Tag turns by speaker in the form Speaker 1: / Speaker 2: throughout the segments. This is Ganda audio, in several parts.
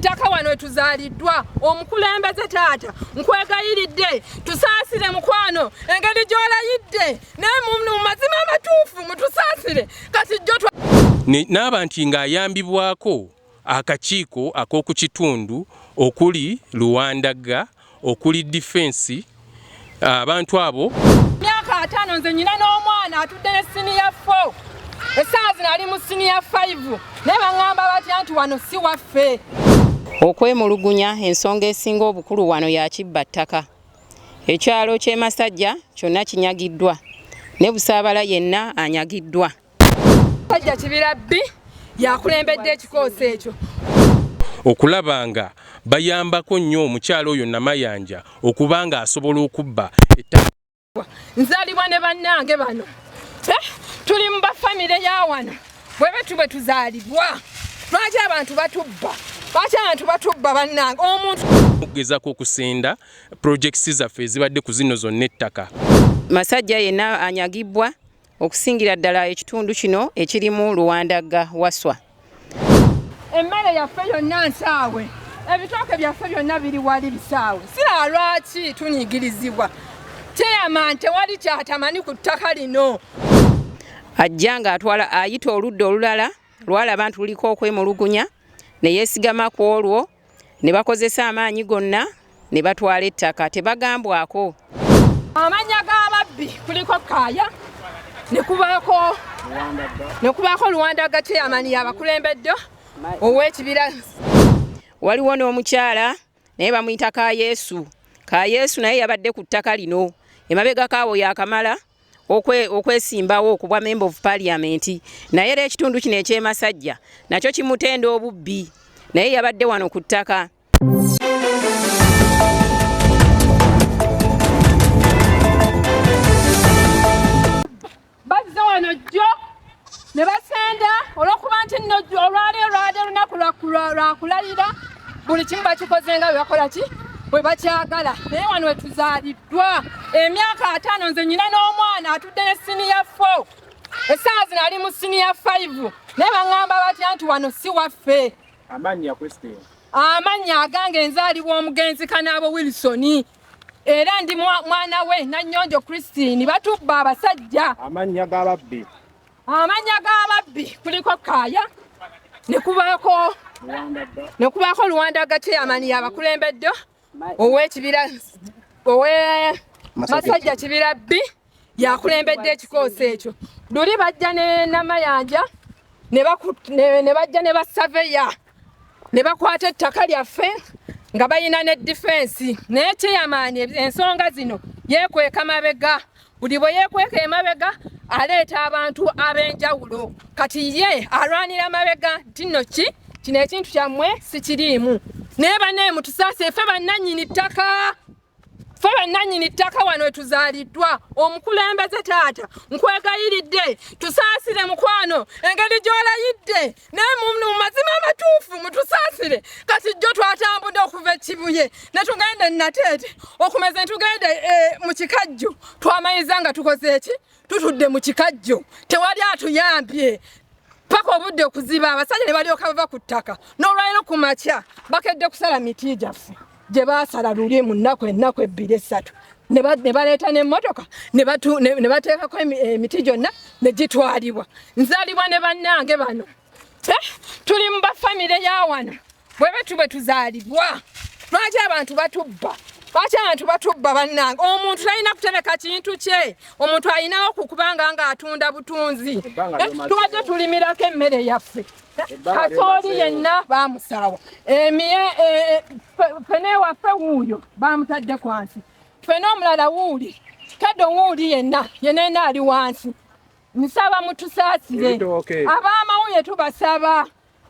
Speaker 1: ttaka wano wetuzaaliddwa. Omukulembeze taata, nkwegayiridde tusaasire mukwano, engeri gy'olayidde, naye mu mazima amatuufu mutusaasire. Kati jjo
Speaker 2: N'aba nti ng'ayambibwako akakiiko ak'oku kitundu okuli Luwandaga, okuli defense, abantu abo.
Speaker 1: Myaka 50, nze nyina n'omwana atudde ne senior 4, essaawa zino ali mu senior 5, naye baŋŋamba batya nti wano si waffe.
Speaker 3: Okwemulugunya, ensonga esinga obukulu wano ya kibba ttaka. Ekyalo ky'e Masajja kyonna kinyagiddwa, ne Busaabala yenna anyagiddwa.
Speaker 1: Sajja Kibira B yakulembedde ekikoosi ekyo.
Speaker 2: Okulaba nga bayambako nnyo omukyalo oyo Namayanja okuba nga asobola okubba ettaka.
Speaker 1: Nzaalibwa ne bannange bano, tuli mu bafamire ya wano, bwe betu bwe tuzaalibwa. Lwaki abantu batubba? Lwaki abantu batubba, bannange? Omuntu
Speaker 2: Okugezaako okusenda projects zaffe ezibadde ku zino zonna ettaka.
Speaker 3: Masajja yenna anyagibbwa, okusingira ddala ekitundu kino ekirimu Luwandaga Waswa.
Speaker 1: Emmere yaffe yonna nsaawe, ebitooke byaffe byonna biri wali bisaawe. Siraba lwaki tunyigirizibwa. Chairman tewali kyatamanyi ku ttaka lino.
Speaker 3: Ajja ng'atwala, ayita oludda olulala lwalaba nti luliko okwemulugunya, ne yeesigama ku olwo, ne bakozesa amaanyi gonna ne batwala ettaka, tebagambwako.
Speaker 1: Amannya g'ababbi kuliko Kaaya, ne kubaako Luwandaga, chairman yabakulembedde, ow'ekibira.
Speaker 3: Waliwo n'omukyala naye bamuyita Kayesu. Kayesu naye yabadde ku ttaka lino emabegako awo, yakamala okwesimbawo okubwa member of parliament, naye era ekitundu kino ekyemasajja nakyo kimutenda obubbi, naye yabadde wano ku ttaka.
Speaker 1: Bazze wano jjo ne basenda, olw'okuba nti nno olwaleero lwabadde lunaku lwa kulayira, buli kimu bakikoze nga bwe bakola ki, bwe bakyagala. Naye wano wetuzaaliddwa emyaka 50, nze nyina n'omwana atudde ne senior 4, essaawa zino ali mu senior 5, naye baŋŋamba batya nti wano si waffe.
Speaker 4: Amannya, Christine?
Speaker 1: Amannya agange, nzaalibwa omugenzi Kanaabo Wilson, era ndi mwana we Nanyonjo Christine. Batubba abasajja.
Speaker 4: Amannya g'ababbi?
Speaker 1: Amannya g'ababbi kuliko Kaaya, ne kubaako Luwandaga, chairman yabakulembedde, ow'ekibira, owe Masajja Kibira B yakulembedde ekikoosi ekyo. Luli bajja ne Namayanja ne bajja ne basaveya ne bakwata ettaka lyaffe nga balina ne defense, naye chairman ensonga zino yeekweka mabega. Buli bwe yeekweka emabega aleeta abantu ab'enjawulo. Kati ye alwanira mabega nti nno ki kino ekintu kyammwe sikiriimu. Naye bannaye, mutusaase, ffe bannannyini ttaka, ffe bannannyini ttaka wano wetuzaaliddwa. Omukulembeze taata, nkwegayiridde tusaasire mukwano, engeri gy'olayidde, naye mu mazima amatuufu mutusaasire. Kati jjo twatambudde okuva ekibuye ne tugenda enateete okumeza, ne tugenda mu Kikajjo. Twamaliza nga tukoze eki, tutudde mu Kikajjo, tewali atuyambye paka obudde okuziba, abasajja ne balyoka bava ku ttaka. N'olwaliro ku makya bakedde kusala miti gyaffe gye baasala luli mu nnaku ennaku 2, 3, ne baleeta n'emmotoka ne bateekako emiti gyonna ne gitwalibwa. Nzaalibwa ne bannange bano, tuli mu bafamire ya wano, bwe betu bwe tuzaalibwa. Lwaki abantu batubba? Lwaki abantu batubba, bannange? Omuntu talina kutereka kintu kye. Omuntu alinawo kukubanga ng'atunda butunzi. Tubadde tulimirako emmere yaffe. Kasooli yenna bamusaawa, emiye fene waffe wuuyo bamutadde kwansi, fene omulala wuuli, kadde wuuli, yenna yenena ali wansi. Nsaba mutusaasire. Ab'amawulire tubasaba,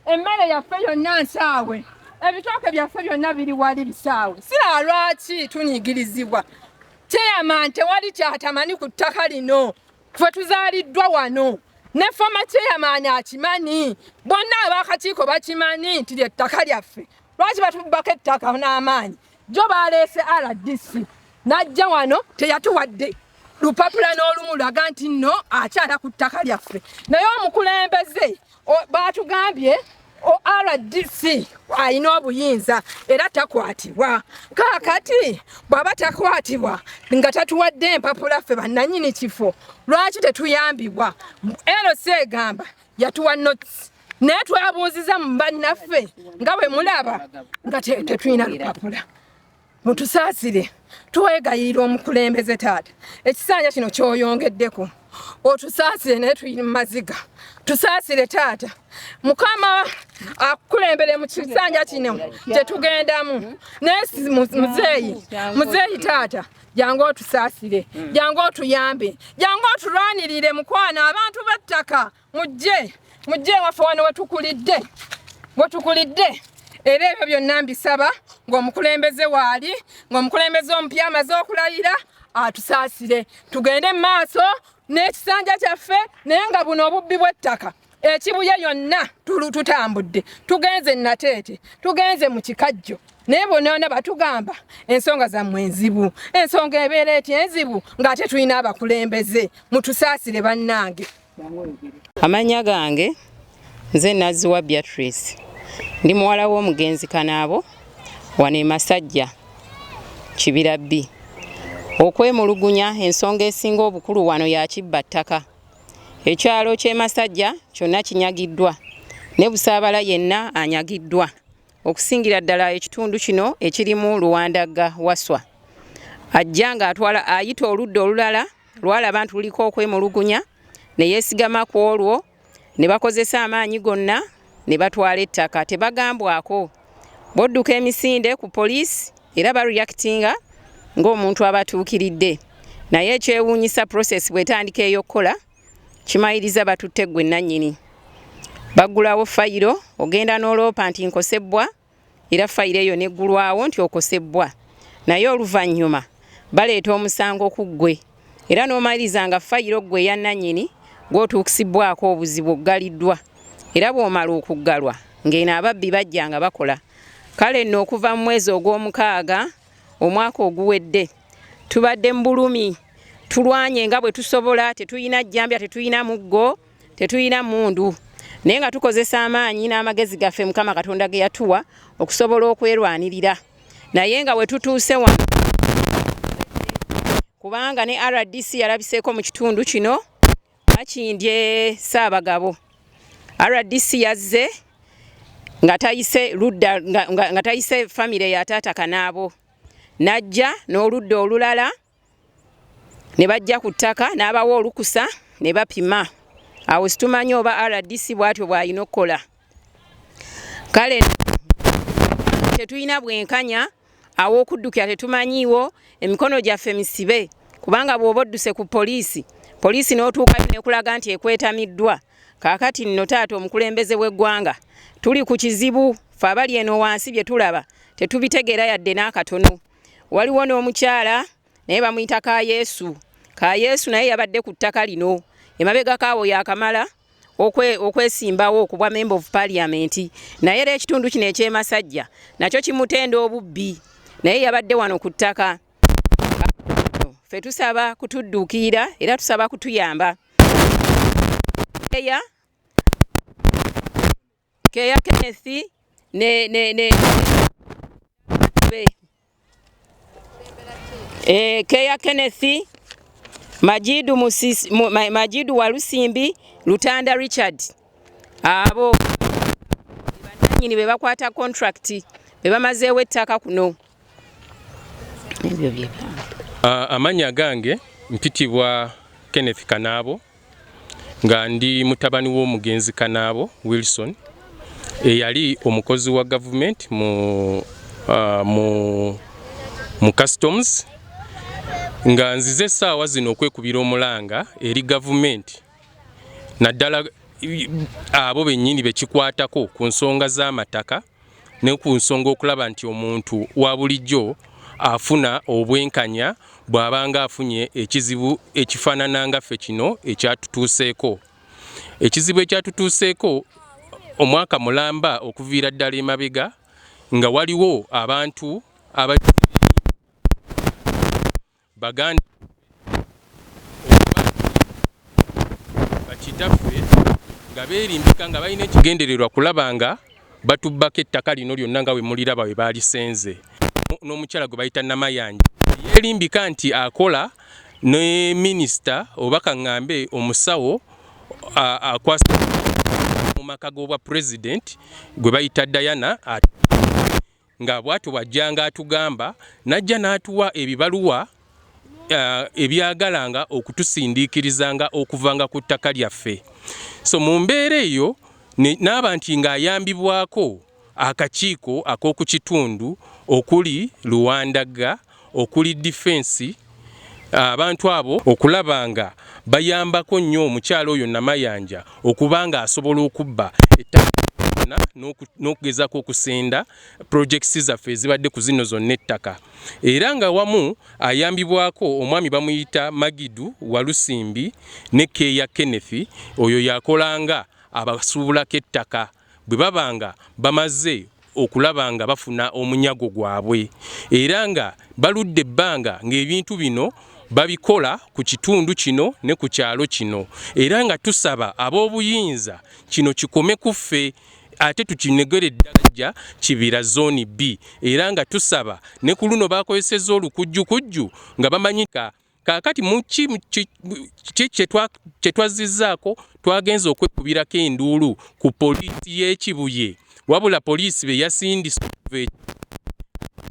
Speaker 1: emmere yaffe yonna nsaawe, ebitooke byaffe byonna biri wali bisaawe. Siraba lwaki tunyigirizibwa. Chairman tewali kyatamanyi ku ttaka lino. Ffe tuzaaliddwa wano, ne former chairman akimanyi, bonna ab'akakiiko bakimanyi nti lyettaka lyaffe. Lwaki batubbako ettaka n'amaanyi? Jo baleese RDC n'ajja wano, teyatuwadde lupapula n'olumu lulaga nti nno akyala ku ttaka lyaffe. Naye omukulembeze batugambye RDC alina obuyinza era takwatibwa. Kaakati bw'aba takwatibwa nga tatuwadde empapula ffe bannannyini kifo, lwaki tetuyambibwa? LC egamba yatuwa notes, naye twabuuziza mu bannaffe nga bwe mulaba nga tetulina lupapula. Mutusaasire, twegayirira omukulembeze taata, ekisanja kino kyoyongeddeko otusaasire, naye tuli mu maziga. Tusaasire taata, Mukama akukulembere mu kisanja kino kyetugendamu. Naye muzeeyi taata, jangu otusaasire, jangu otuyambe, jangu otulwanirire mukwano. Abantu b'ettaka mujje ewaffe wano wetukulidde. Era ebyo byonna mbisaba ng'omukulembeze waali, ng'omukulembeze omupya amaze okulayira, atusaasire tugende mu maaso n'ekisanja kyaffe. Naye nga buno obubbi bw'ettaka ekibuye yonna tutambudde, tugenze Nateete, tugenze mu Kikajjo, naye bonna batugamba ensonga zammwe enzibu. Ensonga ebeera eti enzibu ng'ate tulina abakulembeze? Mutusaasire bannange.
Speaker 3: Amannya gange nze Nazziwa Beatrice, ndi muwala w'omugenzi Kanaabo wano e Masajja Kibira B. Okwemulugunya, ensonga esinga obukulu wano ya kibba ttaka. Ekyalo ky'e Masajja kyonna kinyagiddwa, ne Busaabala yenna anyagiddwa, okusingira ddala ekitundu kino ekirimu Luwandagga Waswa. Ajja ng'atwala, ayita oludda olulala lwalaba nti luliko okwemulugunya, ne yeesigama ku olwo, ne bakozesa amaanyi gonna ne batwala ettaka. Tebagambwako. Bw'odduka emisinde ku poliisi, era bareactinga ng'omuntu abatuukiridde. Naye ekyewuunyisa, process bw'etandika ey'okkola, kimayiriza batutte ggwe nannyini, baggulawo fayiro. Ogenda n'oloopa nti nkosebbwa, era fayiro eyo neggulwawo nti okosebbwa, naye oluvannyuma baleeta omusango ku ggwe, era n'omaliriza nga fayiro ggwe eya nannyini gw'otuukisibbwako obuzibu oggaliddwa. Era bw'omala okuggalwa, ng'eno ababbi bajja nga bakola. Kale nno okuva mu mwezi ogw'omukaaga omwaka oguwedde tubadde mu bulumi. Tulwanye nga bwe tusobola, tetulina jjambya, tetulina muggo, tetulina mundu, naye nga tukozesa amaanyi n'amagezi gaffe Mukama Katonda ge yatuwa okusobola okwerwanirira. Naye nga we tutuuse wano, kubanga ne RDC yalabiseeko mu kitundu kino, Makindye Ssaabagabo, RDC yazze nga tayise ludda, nga tayise famire ya taata Kanaabo, n'ajja n'oludda olulala ne bajja ku ttaka n'abawa olukusa ne bapima. Awo situmanyi oba RDC bw'atyo bw'alina okukola. Kale tetulina bwenkanya, aw'okuddukira tetumanyiiwo, emikono gyaffe misibe, kubanga bw'oba odduse ku poliisi, poliisi n'otuukayo nekulaga nti ekwetamiddwa. Kaakati nno taata omukulembeze w'eggwanga, tuli ku kizibu. Fe abali eno wansi bye tulaba tetubitegeera yadde n'akatono. Waliwo n'omukyala naye bamuyita Kayesu. Kayesu naye yabadde ku ttaka lino emabegako awo, yakamala okwesimbawo okubwa member of parliament, naye era ekitundu kino ekyemasajja nakyo kimutenda obubbi, naye yabadde wano ku ttaka. Ffe tusaba kutudduukirira, era tusaba kutuyamba. Keya Keya Kenneth ne Keya Kenneth, Majidu Musisi, Majidu Walusimbi, Lutanda Richard, abo bannannyini be bakwata contract, be bamazeewo ettaka kuno. Ebyo bye byange.
Speaker 2: Amannya gange mpitibwa Kenneth Kanaabo, nga ndi mutabani w'omugenzi Kanaabo Wilson, eyali omukozi wa gavumenti mu customs, nga nzize essaawa zino okwekubira omulanga eri gavumenti, naddala abo bennyini bekikwatako ku nsonga z'amataka ne ku nsonga okulaba nti omuntu wa bulijjo afuna obwenkanya bw'abanga afunye ekizibu ekifaanana nga ffe kino ekyatutuuseeko. Ekizibu ekyatutuuseeko omwaka mulamba okuviira ddala emabega, nga waliwo abantu aba baganda oba bakitaffe nga beerimbika nga balina ekigendererwa kulaba nga Batubbako ettaka lino lyonna nga bwe muliraba bwe baalisenze n'omukyala gwe bayita Namayanja, yeerimbika nti akola ne minisita oba kaŋŋambe omusawo akwasa mu maka g'obwa pulezidenti gwe bayita Diana, nga bw'atyo bw'ajjanga atugamba n'ajja n'atuwa ebibaluwa ebyagalanga okutusindiikirizanga okuvanga ku ttaka lyaffe. So mu mbeera eyo n'aba nti ng'ayambibwako akakiiko ak'oku kitundu okuli Luwandaga, okuli difensi, abantu abo okulaba nga bayambako nnyo omukyala oyo Namayanja okuba nga asobola okubba ettaka n'okugezaako okusenda projects zaffe ezibadde ku zino zonna ettaka. Era nga wamu ayambibwako omwami bamuyita Magidu Walusimbi ne Keeya Kenneth, oyo yakolanga abasuubulako ettaka bwe baba nga bamaze okulaba nga bafuna omunyago gwabwe. Era nga baludde ebbanga ng'ebintu bino babikola ku kitundu kino ne ku kyalo kino, era nga tusaba ab'obuyinza kino kikome ku ffe ate tukinegere eddala Kibira Zone B. Era nga tusaba ne ku luno bakozesezza olukujjukujju nga bamanyi kaakati mu ki kye twazzizzaako, twagenze okwekubirako enduulu ku poliisi y'e Kibuye, wabula poliisi be yasindise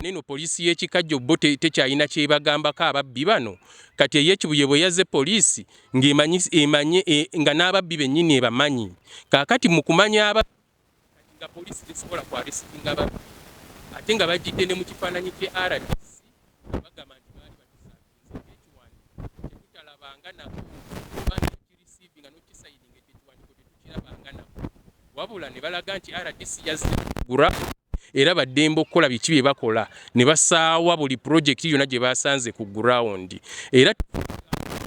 Speaker 2: neno poliisi y'e Kikajjo bo tekyalina kyebagambako ababbi bano. Kati ey'e Kibuye bwe yazze poliisi ng'emanye nga n'ababbi bennyini ebamanyi. Kaakati mu kumanya ababbi nga poliisi tesobola kwaresitinga babbi, ate nga bajjidde ne mu kifaananyi kye RDC bagamba nti baali batusavinze ekiwandiiko tetutalabanga nako, oba n'okirisiivinga n'okisayininga ekyo ekiwandiiko tetukirabanga nako, wabula ne balaga nti RDC yazze gura era baddembe okukola biki bye bakola, ne basaawa buli pulojekiti yonna gye basanze ku ground. Era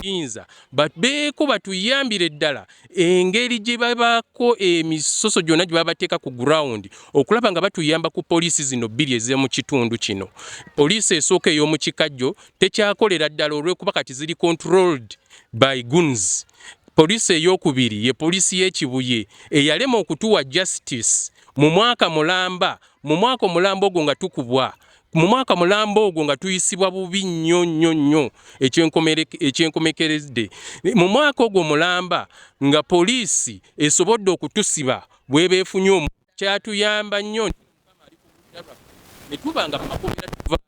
Speaker 2: yinza babeeko batuyambire ddala engeri gye babaako emisoso gyonna gye babateeka ku ground okulaba nga batuyamba ku poliisi zino bbiri ez'omu kitundu kino. Poliisi esooka ey'omu Kikajjo tekyakolera ddala olw'okuba kati ziri controlled by goons. Poliisi ey'okubiri ye poliisi y'e Kibuye eyalema okutuwa justice mu mwaka mulamba, mu mwaka omulamba ogwo nga tukubwa, mu mwaka mulamba ogwo nga tuyisibwa bubi nnyo nnyo nnyo ekyenkomekeredde, mu mwaka ogwo mulamba nga poliisi esobodde okutusiba bw'eba efunye kyatuyamba nnyo ne tuba nga makomera tuva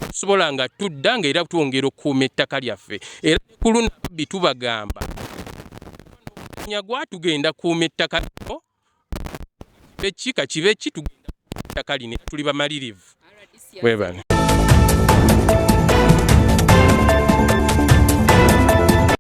Speaker 2: tusobola nga tudda nga era twongera okukuuma ettaka lyaffe. Era ku luno ababbi tubagamba nyagwa tugenda kukuuma ettaka lino, kibe ki kakibe ki, tugenda ettaka lino tuli bamalirivu. Webale.